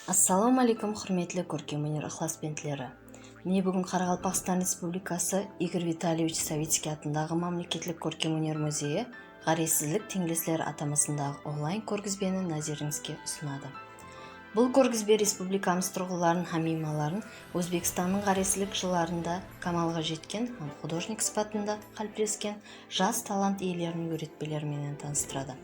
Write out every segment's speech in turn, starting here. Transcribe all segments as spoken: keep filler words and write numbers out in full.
Assalawma áleykum, húrmetli kórkem óner ıqlasbentleri. Mine, búgin Qaraqalpaqstan Respublikası Igor Vitalyevich Savickiy atındaǵı Mámleketlik kórkem óner muzeyi Ǵárezsizlik teńlesleri atamasındaǵı onlayn kórgizbeni názerińizge usınadı. Bul kórgizbe respublikamız turǵınların hám miymanların Ózbekstannıń ǵárezsizlik jıllarında kamalǵa jetken hám xudojnik sıpatında qáliplesken jas talant iyeleriniń óretpeleri menen tanıstıradı.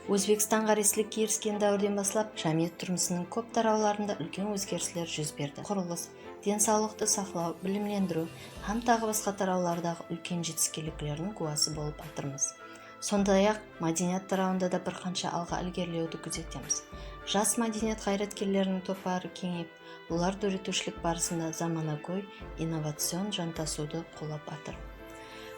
Ózbekstan ǵárezsizlikke erisken dáwirden baslap, jámiyet turmısınıń kóp tarawlarında úlken ózgerisler júz berdi. Qurılıs, densawlıqtı saqlaw, bilimlendiriw hám taǵı basqa tarawlardaǵı úlken jetiskenliklerdiń gúwası bolıp atırmız. Sonday-aq, mádeniyat tarawında da bir qansha alǵa ilgerilewdi kúzetemiz. Jas mádeniyat ǵayratkerleriniń toparı keńeyip, olar dóretiwshilik barısında zamanagóy, innovacion jantasıwdı qollap atır.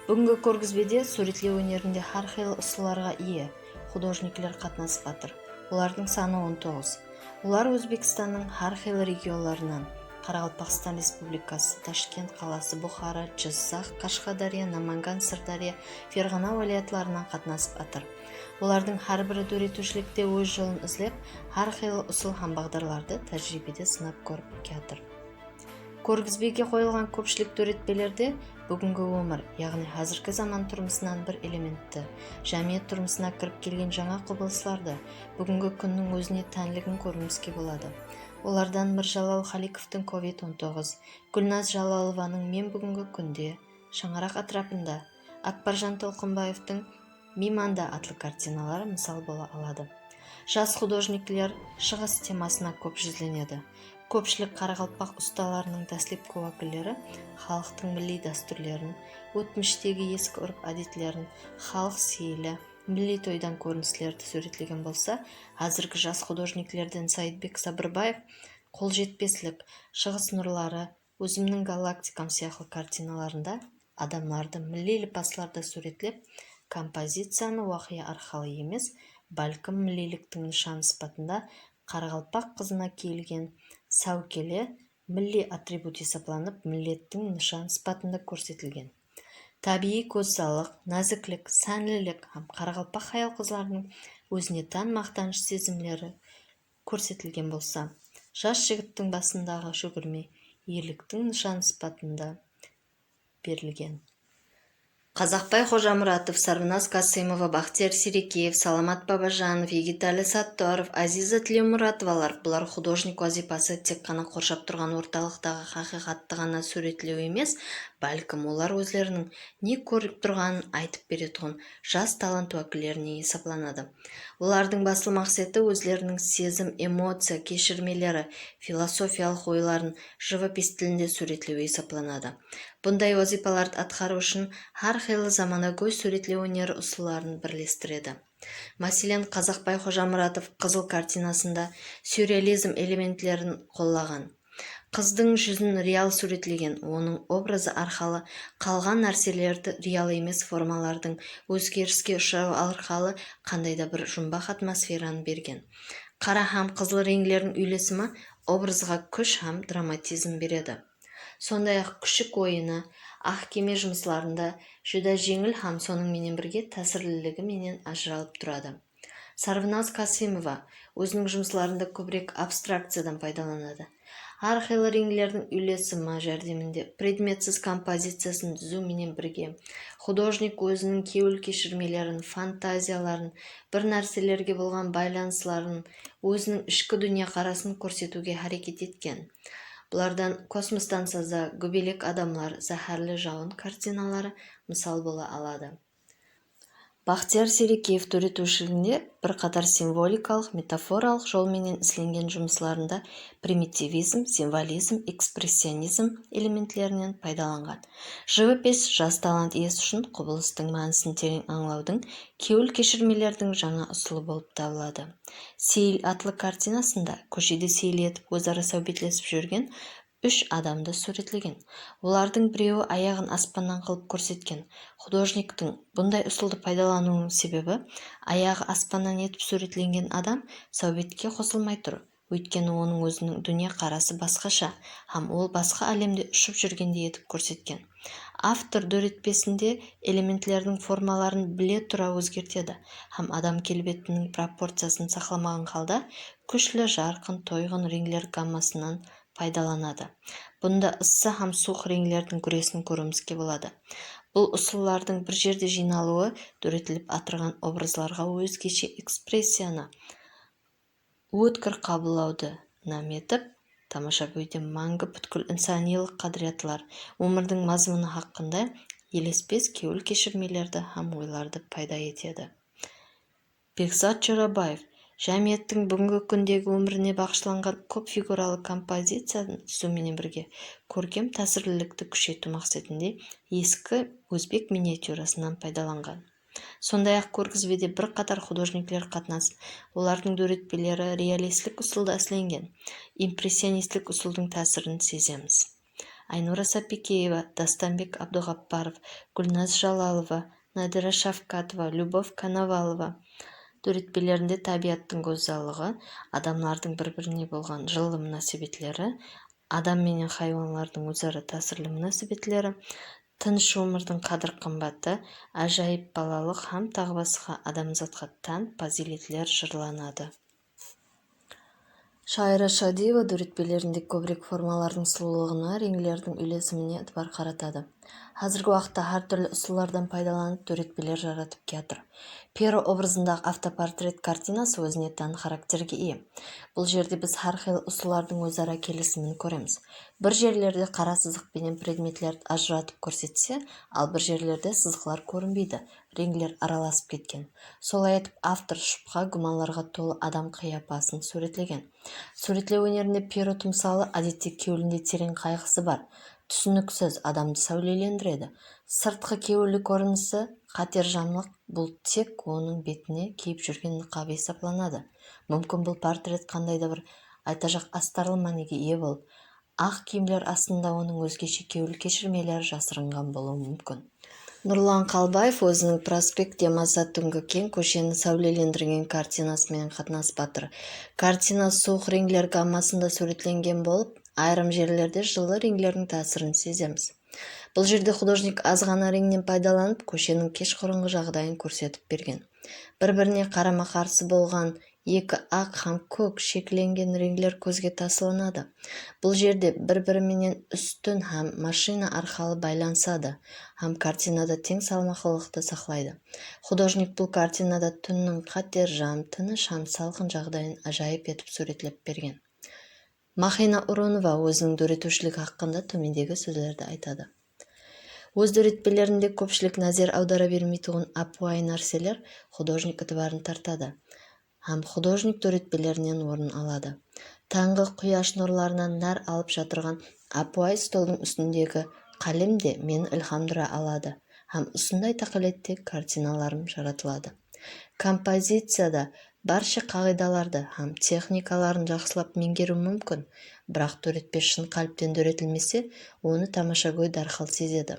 Búgingi kórgizbede súwretlew ónerinde hár qıylı usıllarǵa iye xudojnikler qatnasıp atır. Olardıń sanı on toǵız. Olar Ózbekstannıń hár qıylı regionlarınan, Qaraqalpaqstan Respublikası, Tashkent qalası, Buxara, Jizzax, Qashqadárya, Namangan, Sırdárya, Ferǵana wálayatlarınan qatnasıp atır. Olardıń hár biri dóretiwshilikte óz jolın izlep, hár qıylı usıl hám baǵdarlardı tájiriybede sınap kórip kiyatır. Kórgizbege qoyılǵan kópshilik dóretpelerde búgingi ómir, yaǵnıy házirgi zaman turmısınan bir elementti, jámiyet turmısına kirip kelgen jańa qubılıslardı, búgingi kúnniń ózine tánligin kóriwimizge boladı. Olardan Mirjalal Xalikovtıń Kovid on toǵız, Gúlnaz Jalalovaның Men búgingi kúnde, Shańaraq átirapında, Akbarjan Tolqınbaevtıń Miymanda atlı kartinaları mısal bola aladı. Jas xudojnikler Shıǵıs temasına kóp júzlenedi. Kópshilik qaraqalpaq ustalarınıń dáslepki wákilleri xalıqtıń milliy dástúrlerin, ótmishtegi eski úrp-ádetlerin, xalıq seyili, milliy toydan kórinislerdi súwretlegen bolsa, házirgi jas xudojniklerden Saidbek Sabırbaev Qol jetpeslik, Shıǵıs nurları, Ózimniń galaktikam sıyaqlı kartinalarında adamlardı milliy lipaslarda súwretlep, kompoziciyanı waqıya arqalı emes, bálkim milliyliktiń nıshanı sıpatında qaraqalpaq qızına kiyilgen sáwkele milliy atribut esaplanıp, millettiń nıshanı sıpatında kórsetilgen. Tábiyiy gózzallıq, náziklik, sánlilik hám qaraqalpaq hayal-qızlarınıń ózine tán maqtanısh sezimleri kórsetilgen bolsa, jas jigittiń basındaǵı shúgirme erliktiń nıshanı sıpatında berilgen. Qazaqbay Xojamuratov, Sarvinoz Kasımova, Baxtiyar Serekeev, Salamat Babajanov, Yigitali Sattorov, Aziza Tilewmuratovalar, bular xudojnik wazıypası tek ǵana qorshap turǵan ortalıqtaǵı haqıyqattı ǵana súwretlew emes, bálkim olar ózleriniń ne kórip turǵanın aytıp beretuǵın jas talant wákillerine esaplanadı. Olardıń baslı maqseti ózleriniń sezim, emociya, keshirmeleri, filosofiyalıq oyların jıvapes tilinde súwretlew esaplanadı. Bunday wazıypalardı atqarıw ushın hár qıylı zamanagóy súwretlew óneri usılların birlestiredi. Máselen, Qazaqbay Xojamuratov Qızıl kartinasında surrealizm elementlerin qollaǵan. Qızdıń júzin real súwretlegen, onıń obrazı arqalı qalǵan nárselerdi real emes formalardıń ózgeriske ushırawı arqalı qanday da bir jumbaq atmosferanı bergen. Qara hám qızıl reńlerdiń úylesimi obrazǵa kúsh hám dramatizm beredi. Sonday-aq, kúshik oyını, aq keme jumıslarında júdá jeńil hám sonıń menen birge tásirliligi menen ajıralıp turadı. Sarvinoz Kasımova óziniń jumıslarında kóbirek abstrakciyadan paydalanadı. Hár qıylı reńlerdiń úylesimi járdeminde predmetsiz kompoziciyasın dúziw menen birge, xudojnik óziniń kewil keshirmelerin, fantaziyaların, bir nárselerge bolǵan baylanısların, óziniń ishki dúnyaqarasın kórsetiwge háreket etken. Bulardan Kosmostan saza, Góbelek adamlar, Záhárli jawın kartinaları mısal bola aladı. Baxtiyar Serekeev dóretiwshiliginde bir qatar simvolikalıq, metaforalıq jol menen islengen jumıslarında primitivizm, simvolizm, ekspressionizm elementlerinen paydalanǵan. Jıvapes jas talant iyesi ushın qubılıstıń mánisin tereń ańlawdıń, kewil keshirmelerdiń jańa usılı bolıp tabıladı. Seyil atlı kartinasında kóshede seyil etip óz-ara sáwbetlesip júrgen úsh adamdı súwretlegen. Olardıń birewi ayaǵın aspannan qılıp kórsetken. Xudojniktiń bunday usıldı paydalanıwınıń sebebi, ayaǵı aspannan etip súwretlengen adam sáwbetke qosılmay turıp, Óytkeni onıń óziniń dúnya qarası basqasha hám ol basqa álemde ushıp júrgendey etip kórsetken. Avtor dóretpesinde elementlerdiń formaların bile tura ózgertedi hám adam kelbetiniń proporciyasın saqlamaǵan halda kúshli, jarqın, toyǵın reńler gammasınan paydalanadı. Bunda ıssı hám suwıq reńlerdiń gúresin kóriwimizge boladı. Bul usıllardıń bir jerde jıynalıwı dóretilip atırǵan obrazlarǵa ózgeshe ekspressiyanı, ótkir qabıllawdı inam etip, tamashagóyde máńgi pútkil insaniylıq qádiriyatlar, ómirdiń mazmunı haqqında elespes kewil keshirmelerdi hám oylardı payda etedi. Bekzat Jorabaev jámiyettiń búgingi kúndegi ómirine baǵıshlanǵan kóp figuralı kompoziciyanı dúziw menen birge kórkem tásirlilikti kúsheytiw maqsetinde eski ózbek miniatyurasınan paydalanǵan. Sonday-aq, kórgizbede bir qatar xudojnikler qatnasıp, olardıń dóretpeleri realistlik usılda islengen, impressionistlik usıldıń tásirin sezemiz. Aynura Sapikeyeva, Dástanbek Abduǵapparov, Gúlnaz Jalalova, Nadira Shavkatova, Lyubov Konovalova dóretpelerinde tábiyattıń gózzallıǵı, adamlardıń bir-birine bolǵan jıllı múnásibetleri, adam menen haywanlardıń óz-ara tásirli múnásibetleri, tınısh ómirdiń qádir-qımbatı, ájayıp balalıq hám taǵı basqa adamzatqa tán pazıyletler jırlanadı. Shaira Shadiyeva dóretpelerinde kóbirek formalardıń sulıwlıǵına, reńlerdiń úylesimine itibar qaratadı. Házirgi waqıtta hár túrli usıllardan paydalanıp dóretpeler jaratıp kiyatır. Pero obrazındaǵı avtoportret kartinası ózine tán xarakterge iye. Bul jerde biz hár qıylı usıllardıń óz-ara kelisimin kóremiz. Bir jerlerde qara sızıq penen predmetlerdi ajıratıp kórsetse, al bir jerlerde sızıqlar kórinbeydi, reńler aralasıp ketken. Solay etip, avtor shubha, gúmanlarǵa tolı adam qıyapasın súwretlegen. Súwretlew ónerinde Pero tımsalı, ádette, kewlinde tereń qayǵısı bar, túsiniksiz, adamdı sáwlelendiredi. Sırtqı kewilli kórinisi, qáterjamlıq, bul tek onıń betine kiyip júrgen nıqabı esaplanadı. Múmkin, bul portret qanday da bir aytajaq astarlı mánige iye bolıp, aq kiyimler astında onıń ózgeshe kewil keshirmeleri jasırınǵan bolıwı múmkin. Nurlan Qalbaev óziniń Prospekt Yamasa túngi keń kósheni sáwlelendirgen kartinası menen qatnasıp atır. Kartina suwıq reńler gammasında súwretlengen bolıp, ayırım jerlerde jıllı reńlerdiń tásirin sezemiz. Bul jerde xudojnik az ǵana reńnen paydalanıp, kósheniń keshqurınǵı jaǵdayın kórsetip bergen. Bir-birine qarama-qarsı bolǵan eki aq hám kók sheklengen reńler kózge taslanadı. Bul jerde bir-biri menen ústin hám mashina arqalı baylanısadı hám kartinada teń salmaqlılıqtı saqlaydı. Xudojnik bul kartinada túnniń qáterjam, tınısh hám salqın jaǵdayın ájayıp etip súwretlep bergen. Maxina Urunova óziniń dóretiwshiligi haqqında tómendegi sózlerdi aytadı. Óz dóretpelerinde kópshilik názer awdara bermeytuǵın ápiwayı nárseler xudojnik itibarın tartadı hám xudojnik dóretpelerinen orın aladı. Tańǵı quyash nurlarınan nár alıp jatırǵan ápiwayı stoldıń ústindegi qálem de meni ilhamdıra aladı hám usınday taqılette kartinalarım jaratıladı. Kompoziciyada barsha qaǵıydalardı hám texnikaların jaqsılap meńgeriw múmkin, biraq dóretpe shın qálipten dóretilmese, onı tamashagóy dárhal sezedi.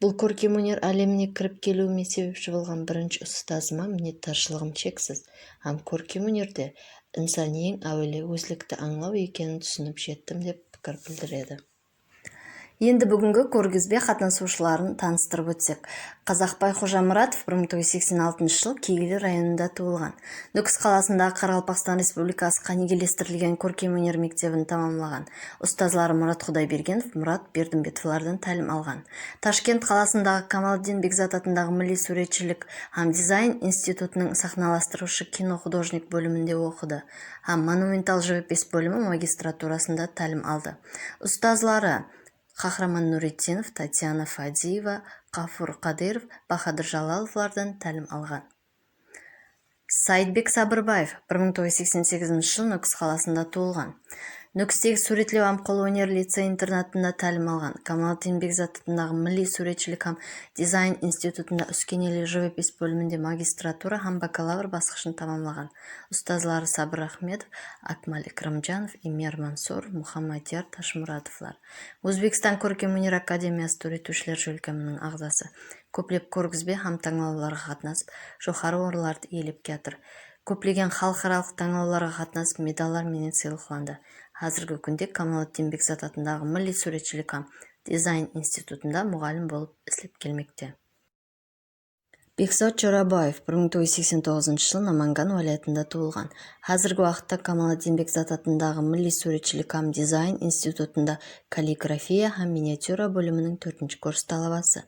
Bul kórkem óner álemine kirip keliwime sebepshi bolǵan birinshi ustazıma minnetdarshılıǵım sheksiz hám kórkem ónerde insan eń áwele ózlikti ańlaw ekenin túsinip jettim, dep pikir bildiredi. Endi búgingi kórgizbe qatnasıwshıların tanıstırıp ótsek, Qazaqbay Xojamuratov bir mıń toǵız júz seksen altınshı jıl Kegeyli rayonında tuwılǵan. Nókis qalasındaǵı Qaraqalpaqstan Respublikası qánigelestirilgen kórkem óner mektebin tamamlaǵan. Ustazları Murat Qudaybergenov, Murat Berdimbetovlardan tálim alǵan. Tashkent qalasındaǵı Kamaliddin Bekzat atındaǵı Milliy súwretshilik hám dizayn institutınıń saxnalastırıwshı kino xudojnik bóliminde oqıdı hám monumental jivopis bólimi magistraturasında tálim aldı. Ustazları Qahraman Nuretdinov, Tatyana Fadiyeva, Ǵafur Qadırov, Bahadır Jalalovlardan tálim alǵan. Saidbek Sabırbaev bir mıń toǵız júz seksen segizinshi jıl Nókis qalasında tuwılǵan. Nókistegi súwretlew hám qol óner licey-internatında tálim alǵan. Kamaliddin Bekzat atındaǵı Milliy súwretshilik hám dizayn institutında úskeneli jivopis bóliminde magistratura hám bakalavr basqıshın tamamlaǵan. Ustazları Sabır Axmedov, Akmal Ikramjanov, Imer Mansur, Muhammadyar Tashmuratovlar. Ózbekstan kórkem óner akademiyası dóretiwshiler shólkeminiń aǵzası. Kóplep kórgizbe hám tańlawlarǵa qatnasıp, joqarı orınlardı iyelep kiyatır. Kóplegen xalıqaralıq tańlawlarǵa qatnasıp, medallar menen sıylıqlandı. Házirgi kúnde Kamaliddin Bekzat atındaǵı Milliy súwretshilik hám dizayn institutında muǵallim bolıp islep kelmekte. Bekzat Jorabaev bir mıń toǵız júz seksen toǵızınshı jılı Namangan wálayatında tuwılǵan. Házirgi waqıtta Kamaliddin Bekzat atındaǵı Milliy súwretshilik hám dizayn institutında kalligrafiya hám miniatyura bóliminiń tórtinshi kurs talabası.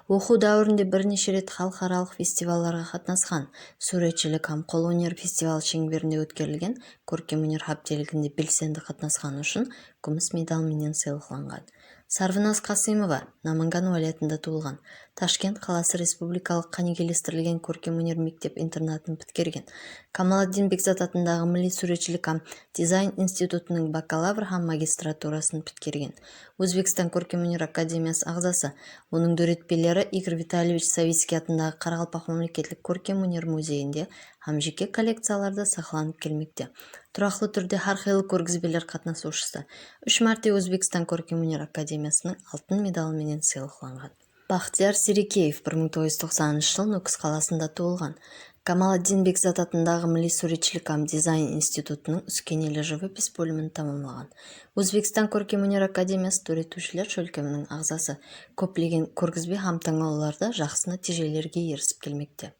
Oqıw dáwirinde bir neshe ret xalıqaralıq festivallarǵa qatnasqan, súwretshilik hám qol óneri festivalı sheńberinde ótkerilgen kórkem óner hápteliginde belsendi qatnasqanı ushın kúmis medal menen sıylıqlanǵan. Sarvinoz Qasımova Namangan wálayatında tuwılǵan. Tashkent qalası Respublikalıq qánigelestirilgen kórkem óner mektep-internatın pitkergen. Kamaliddin Bekzat atındaǵı Milliy súwretshilik hám dizayn institutınıń bakalavr hám magistraturasın pitkergen. Ózbekstan kórkem óner akademiyası aǵzası. Onıń dóretpeleri Igor Vitalevich Savickiy atındaǵı Qaraqalpaq mámleketlik kórkem óner muzeyinde hám jeke kollekciyalarda saqlanıp kelmekte. Turaqlı túrde hár qıylı kórgizbeler qatnasıwshısı. Úsh márte Ózbekstan kórkem óner akademiyasınıń altın medalı menen sıylıqlanǵan. Baxtiyar Sirikeev bir mıń toǵız júz toqsanınshı jılı Nókis qalasında tuwılǵan. Kamaliddin Bekzat atındaǵı Milliy súwretshilik hám dizayn institutınıń úskeneli jıvapis bólimin tamamlaǵan. Ózbekstan kórkem óner akademiyası dóretiwshiler shólkeminiń aǵzası. Kóplegen kórgizbe hám tańlawlarda jaqsı nátiyjelerge erisip kelmekte.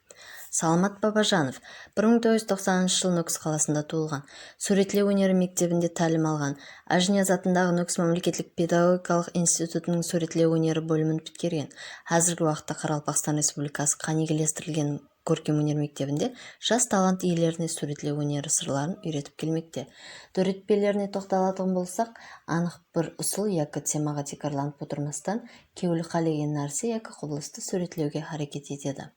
Salamat Babajanov bir mıń toǵız júz toqsanınshı jılı Nókis qalasında tuwılǵan. Súwretlew óneri mektebinde tálim alǵan. Ájiniyaz atındaǵı Nókis mámleketlik pedagogikalıq institutınıń súwretlew óneri bólimin pitkergen. Házirgi waqıtta Qaraqalpaqstan Respublikası qánigelestirilgen kórkem óner mektebinde jas talant iyelerine súwretlew óneri sırların úyretip kelmekte. Dóretpelerine toqtalatuǵın bolsaq, anıq bir usıl yaki temaǵa tiykarlanıp otırmastan, kewli qálegen nárse yaki qubılıstı súwretlewge háreket etedi.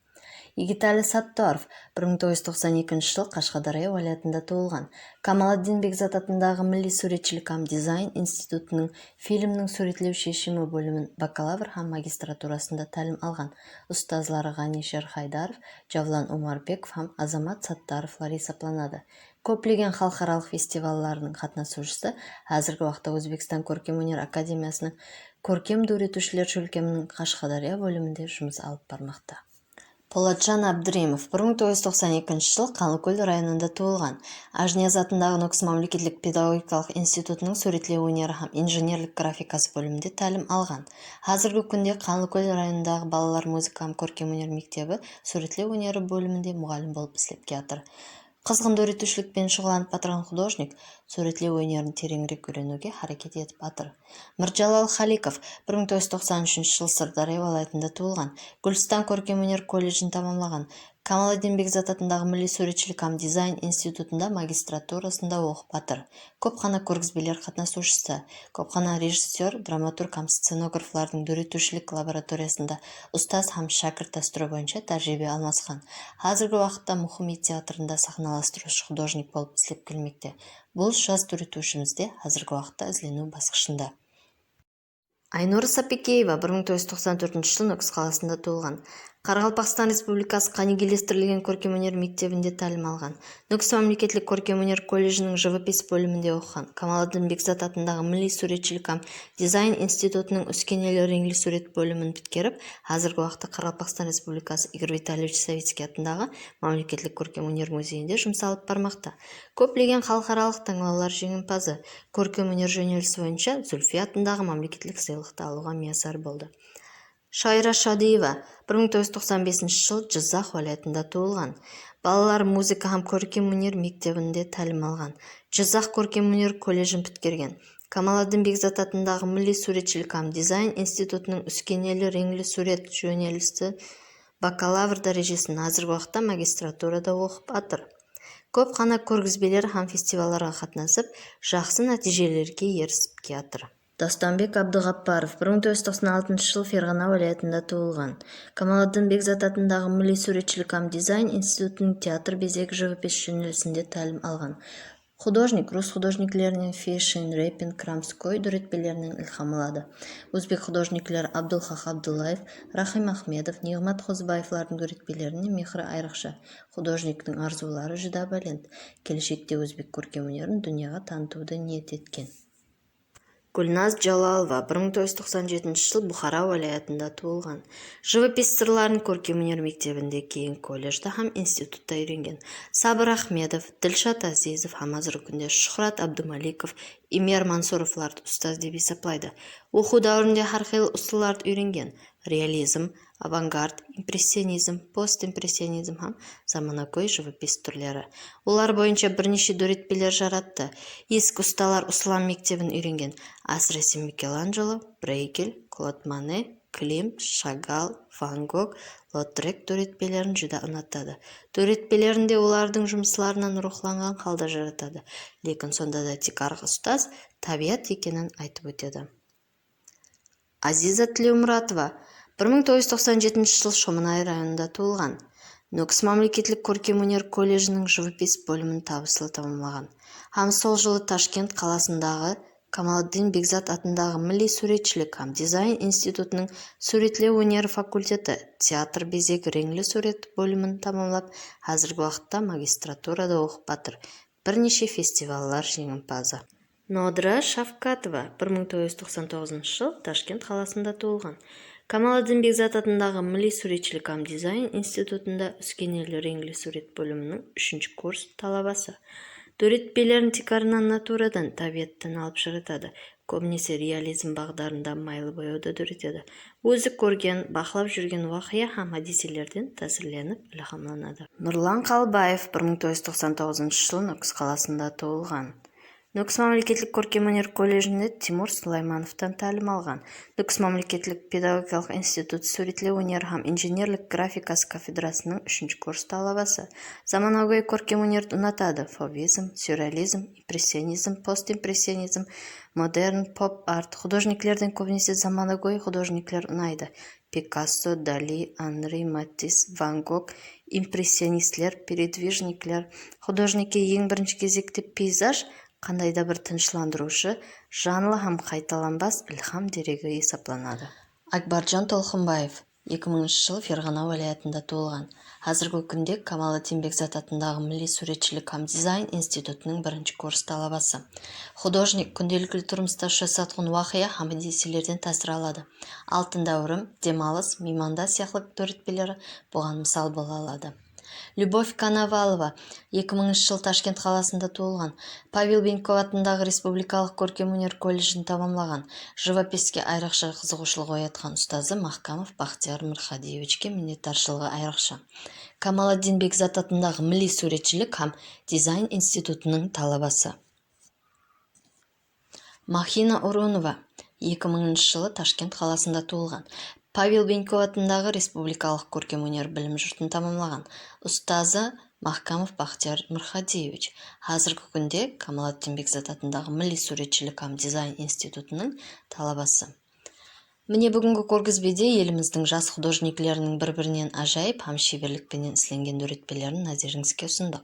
Yigitali Sattorov bir mıń toǵız júz toqsan ekinshi jılı Qashqadárya wálayatında tuwılǵan. Kamaliddin Bekzat atındaǵı Milliy súwretshilik hám dizayn institutınıń filmniń súwretlew sheshimi bólimin bakalavr hám magistraturasında tálim alǵan. Ustazları Ǵanisher Haydarov, Javlan Umarbekov hám Azamat Sattorovlar esaplanadı. Kóplegen xalıqaralıq festivallarınıń qatnasıwshısı, házirgi waqıtta Ózbekstan kórkem óner akademiyasınıń kórkem dóretiwshiler shólkeminiń Qashqadárya bóliminde jumıs alıp barmaqta. Polatjan Abdrimov bir mıń toǵız júz toqsan ekinshi jılı Qanlıkól rayonında tuwılǵan. Ájiniyaz atındaǵı Nókis mámleketlik pedagogikalıq institutınıń súwretlew óneri hám injenerlik grafikası bóliminde tálim alǵan. Házirgi kúnde Qanlıkól rayonındaǵı balalar muzıka hám kórkem óner mektebi súwretlew óneri bóliminde muǵallim bolıp islep kiyatır. Qızǵın dóretiwshilik penen shuǵıllanıp atırǵan xudojnik súwretlew ónerin tereńirek úyreniwge háreket etip atır. Mirjalal Xalikov bir mıń toǵız júz toqsan úshinshi jılı Sırdárya wálayatında tuwılǵan. Gúlistan kórkem óner kolledjin tamamlaǵan. Kamaliddin Bekzat atındaǵı Milliy súwretshilik hám dizayn institutında magistraturasında oqıp atır. Kóp ǵana kórgizbeler qatnasıwshısı, kóp ǵana rejissyor, dramaturg hám scenograflardıń dóretiwshilik laboratoriyasında ustaz hám shákirt dástúri boyınsha tájiriybe almasqan. Házirgi waqıtta Muxumey teatrında saxnalastırıwshı xudojnik bolıp islep kelmekte. Bul jas dóretiwshimizde házirgi waqıtta izleniw basqıshında. Aynur Sapikeyeva bir mıń toǵız júz toqsan tórtinshi jılı Nókis qalasında tuwılǵan. Qaraqalpaqstan Respublikası qánigelestirilgen kórkem óner mektebinde tálim alǵan. Nókis mámleketlik kórkem óner kolledjiniń jıvapis bóliminde oqıǵan. Kamaliddin Bekzat atındaǵı Milliy súwretshilik hám dizayn institutınıń úskeneli reńli súwret bólimin pitkerip, házirgi waqıtta Qaraqalpaqstan Respublikası Igor Vitalevich Savickiy atındaǵı mámleketlik kórkem óner muzeyinde jumıs alıp barmaqta. Kóplegen xalıqaralıq tańlawlar jeńimpazı, kórkem óner jónelisi boyınsha Zulfiya atındaǵı mámleketlik sıylıqtı alıwǵa miyasar boldı. Shayra Shadıyeva bir mıń toǵız júz toqsan besinshi jıl Jızaq wálayatında tuwılǵan. Balalar muzıka hám kórkem óner mektebinde tálim alǵan. Jızaq kórkem óner kolledjin pitkergen. Kamaliddin Bekzat atındaǵı Milliy súwretshilik hám dizayn institutınıń úskeneli reńli súwret jónelisi bakalavr dárejesin, házirgi waqıtta magistraturada oqıp atır. Kóp ǵana kórgizbeler hám festivallarǵa qatnasıp, jaqsı nátiyjelerge erisip kiyatır. Dástanbek Abdıǵapparov bir mıń toǵız júz toqsan altınshı jılı Ferǵana wálayatında tuwılǵan. Kamaliddin Bekzat atındaǵı Milliy súwretshilik hám dizayn institutınıń teatr bezegi jıvapis jónelisinde tálim alǵan. Xudojnik rus xudojniklerinen Feshn, Repin, Kramskoy dóretpelerinen ilham aladı. Ózbek xudojnikleri Abdulxaq Abdullaev, Raxim Axmedov, Niǵmat Qozıbaevlardıń dóretpelerine mehri ayrıqsha. Xudojniktiń arzıwları júdá bálent. Keleshekte ózbek kórkem ónerin dúnyaǵa tanıtıwdı niyet etken. Gúlnaz Jalalova bir mıń toǵız júz toqsan jetinshi jıl Buxara wálayatında tuwılǵan. Jivopis sırların kórkem óner mektebinde, keyin kolledjda hám institutta úyrengen. Sabır Axmedov, Dilshad Azizov hám házirgi kúnde Shuhrat Abdumalikov, Imer Mansurovlardı ustaz dep esaplaydı. Oqıw dáwirinde hár qıylı usıllardı úyrengen. Realizm, avangard, impressionizm, postimpressionizm hám zamanagóy jivopis túrleri. Olar boyınsha bir neshe dóretpeler jarattı. Eski ustalar usılar mektebin úyrengen, ásirese Mikelanjelo, Breygel, Klod Mone, Klimt, Shagal, Van Gog, Lotrek dóretpelerin júdá unatadı. Dóretpelerinde olardıń jumıslarınan ruwxlanǵan halda jaratadı. Lekin sonda da tiykarǵı ustaz tábiyat ekenin aytıp ótedi. Aziza Tilewmuratova bir mıń toǵız júz toqsan jetinshi jıl Shomanay rayonında tuwılǵan. Nókis mámleketlik kórkem óner kolledjiniń jivopis bólimin tabıslı tamamlaǵan hám sol jılı Tashkent qalasındaǵı Kamaliddin Begzat atındaǵı Milliy súwretshilik hám dizayn institutınıń súwretlew óneri fakulteti, teatr bezegi reńli súwret bólimin tamamlap, házirgi waqıtta magistraturada oqıp atır. Bir neshe festivallar jeńimpazı. Nodira Shavkatova bir mıń toǵız júz toqsan toǵızınshı jıl Tashkent qalasında tuwılǵan. Kamaliddin Begzat atındaǵı Milliy súwretshilik hám dizayn institutında úskeneli reńli súwret bóliminiń úshinshi kurs talabası. Dóretpelerin tiykarınan naturadan, tábiyattan alıp jaratadı. Kóbinese realizm baǵdarında maylı boyawda dóretedi. Ózi kórgen, baqlap júrgen waqıya hám hádiyselerden tásirlenip ilhamlanadı. Nurlan Qalbaev bir mıń toǵız júz toqsan toǵızınshı jılı Nókis qalasında tuwılǵan. Nókis mámleketlik kórkem óner kolledjinde Timur Sulaymanovtan tálim alǵan. Nókis mámleketlik pedagogikalıq institutı súwretlew óneri hám injenerlik grafikası kafedrasınıń úshinshi kurs talabası. Zamanagóy kórkem ónerdi unatadı. Fovizm, syurrealizm, impressionizm, postimpressionizm, modern, pop-art. Xudojniklerden kóbinese zamanagóy xudojnikler unaydı. Pikasso, Dali, Anri, Matis, Van Gog, impressionistler, peredvijnikler. Xudojnikke eń birinshi gezekte peyzaj qanday da bir tınıshlandırıwshı, janlı hám qaytalanbas ilham deregi esaplanadı. Akbarjan Tolqınbaev eki mıńınshı jılı Ferǵana wálayatında tuwılǵan. Házirgi kúnde Kamaliddin Begzat atındaǵı Milliy súwretshilik hám dizayn institutınıń birinshi kurs talabası. Xudojnik kúndelikli turmısta ushırasatuǵın waqıya hám hádiyselerden tásir aladı. Altın dáwirim, Dem alıs, Miymanda sıyaqlı dóretpeleri buǵan mısal bola aladı. Lyubov Konovalova eki mıńınshı jıl Tashkent qalasında tuwılǵan. Pavel Binkov atındaǵı Respublikalıq kórkem óner kolledjin tamamlaǵan. Jivopiske ayrıqsha qızıǵıwshılıq oyatqan ustazı Maxkamov Baxtiyar Mirxadiyevichke minnetdarshılıǵı ayrıqsha. Kamaliddin Begzat atındaǵı Milliy súwretshilik hám dizayn institutınıń talabası. Mahina Urunova eki mıńınshı jılı Tashkent qalasında tuwılǵan. Pavel Binkov atındaǵı Respublikalıq kórkem óner bilim jurtın tamamlaǵan. Ustazı Maxkamov Baxtiyar Mirxadiyevich, házirgi kúnde Kamaliddin Begzat atındaǵı Milliy súwretshilik hám dizayn institutınıń talabası. Mine, búgingi kórgizbede elimizdiń jas xudojnikleriniń bir-birinen ájayıp hám sheberlik penen islengen dóretpelerin názerińizge usındıq.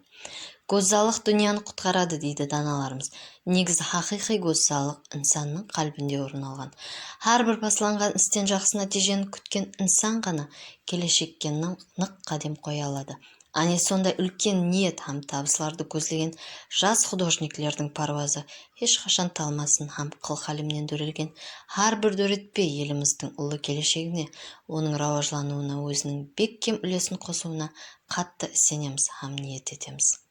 Gózzallıq dúnyanı qutqaradı, deydi danalarımız. Negizi, haqıyqıy gózzallıq insannıń qálbinde orın alǵan. Hár bir baslanǵan isten jaqsı nátiyjeni kútken insan ǵana keleshekke nıq, nıq qádem qoya aladı. Áne, sonday úlken niyet hám tabıslardı gózlegen jas xudojniklerdiń párwazı hesh qashan talmasın hám qıl-qálemnen dórelgen hár bir dóretpe elimizdiń ullı keleshegine, onıń rawajlanıwına óziniń bekkem úlesin qosıwına qattı isenemiz hám niyet etemiz.